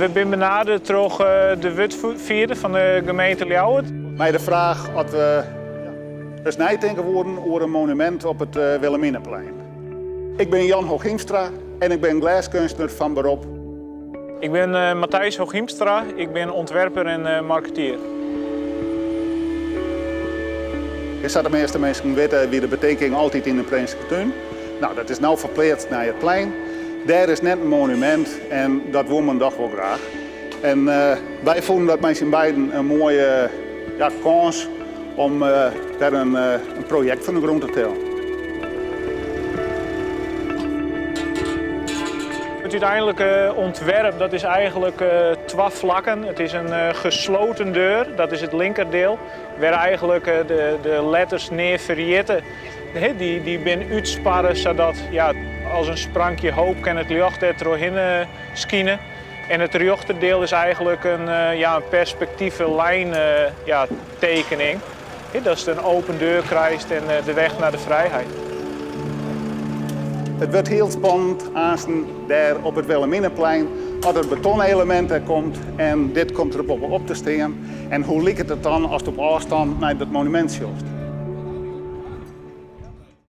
We binne benadere troch de wurdfierder fan de gemeente Ljouwert. Mei de fraach oft we ris neitinke woenen oer in monumint op it Wilhelminaplein. Ik bin Jan Hooghiemstra en ik bin glêskeunstner fan berop. Ik bin Matthijs Hooghiemstra, ik bin ûntwerper en marketeer. Sa't de measte minsken witte wie de betinking altyd yn de Prinslike Tún. No, dat is no ferpleatst nei it plein. Dêr is net in monumint en dat woe men dochs wol graach. En wy fûnen dat mei syn beiden in moaie ja, kâns om dêr in projekt fan de grûn te tillen. It úteinlike ûntwerp dat is eigenlik twa flakken. It is in gesloten deur, dat is it linkerdiel, wêr eigenlik de letters nea ferjitte. Dy binne útsparre sadat ja, as in sprankje hoop kin it ljocht dêr trochhinne skine. En it rjochterdiel is eigenlik in, ja, in perspektive lijn ja, tekening. Datst in open deur krijst en de weg naar de vrijheid. It wurdt hiel spannend aansten dêr op it Wilhelminaplein as der betonelemint komt en dit komt der boppe-op te stean. En hoe liket it dan ast op ôfstân nei dat monumint sjochst?